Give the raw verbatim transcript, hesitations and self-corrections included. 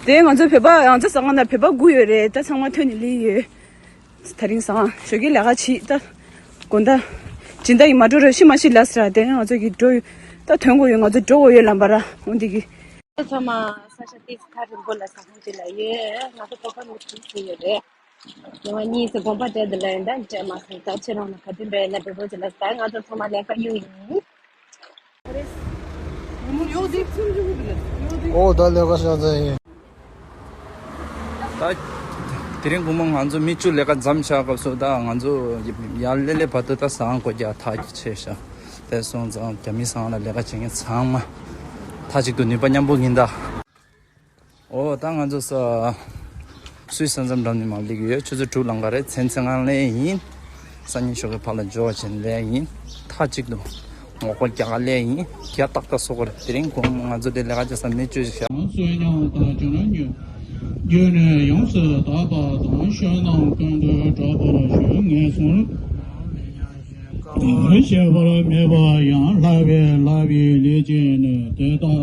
དེ་ང་ཚོ་བོད་པ་ང་ཚོ་ཟ་ཁང་ནང་བོད་པ་དགུ་ཡོད་རེད། ད་ཚང་མ་ཐོན་ནས་སླེབས་ཡོད། དེ་རིང་སང་ཞོགས་ཀས་ལས་ཀ་བྱེད་ད། དགོང་དག་སྦྱིན་བདག་གིས་མ་འགྲོ་རོགས་ཤི་མ་ཤི་ལབ་ཟེར། དེ་ང་ཚོ་གིས་འགྲོ་ཡོད། ད་ཐོན་དགོས་ཡོད། ང་ཚོ་འགྲོ་དགོས་ཡོད་ལམ་བར་འོང་དེ་གི། ཚང་མ་ས་ཆ་ཏིས་ཐག་རིང་པོ་ལ་ཟ་ཁང་ཅིག་ལ་ཡོད། ང་ཚོ་ཐོག་ཁ་མི་ཁྲིད་ཟེར་ཡོད་རེད། ཉི་མ་གཉིས་ཙམ་དགོངས་པ་བྲལ་འདི་ལ་ཡིན། ད་བྲལ་མ་སོང་། ད་ཁྱེད་རང་ལ་ག་དུས་འབད་ན་བོད་པོ་ཅིག་ལ་ད་ང་ཚོ་ཚང་མ་ལས་ཀ་གཡུག་ཡིན། ཨོ་ད་ལས་ཀ་ཤག་ཚ་ཡིན། ད་དེ་རིང་དགོང་མོ་ང་ཚོ་མི་བཅུ་ལས་ཀ་མཚམས་བཞག་སྐབས་སུ་ད་ང་ཚོ་ཡར་སླེབས་སླེབས་བར་དུ་ད་ཟ་ཁང་སྒོ་རྒྱག་ཐག་གིས་ཆད་ཤག་དེ་སོང་ཙང་རྒྱ་མི་ཟ་ཁང་ལ་ལས་ཀ་བྱེད་མཁན་ཚང་མ་མཐའ་གཅིག་ཏུ་ནུས་པ་མཉམ་སྤུངས་ཡིན་ད། ཨོ་ད་ང་ཚོ་ས་སུད་ས་མཚམས་འགྲམ་ནས་མར་སླེབས་ཀྱི་ཡོད། ཆུ་ཚོད་དྲུག་ལང་ག་རེད། མཚན་ཚེ་སྔ་སླེབས་ཡིན། སང་ཉིན་ཞོགས་ཀས་ཕར་ལ་འབྱོར་བ་བྱས་ནས་སླེབས་ཡིན། མཐའ་གཅིག་ཏུ་ངོ་རྒོལ་རྒྱག་ག་སླེབས་ཡིན། རྒྱ་ཏག་ཏག་བཟོ་དགོས་རེད། དེ་རིང་དགོང་མོ་ང་ཚོ་འདི་ལས་ཀ་བྱེད་ས་མི་བཅུ་ཞིག་བཞག་བརྒྱུད་ནས་ཡོངས་སུ་དག་པ་དང་། བསོད་ནམས་ཀུན་ཏུ་གྲགས་པར་ཞུ་ངེས་སོ། ཞེས་པར་མོས་པ་ཡང་ལྷག་པའི་ལྷག་པའི་ལས་བྱས་ནས་དེ་དག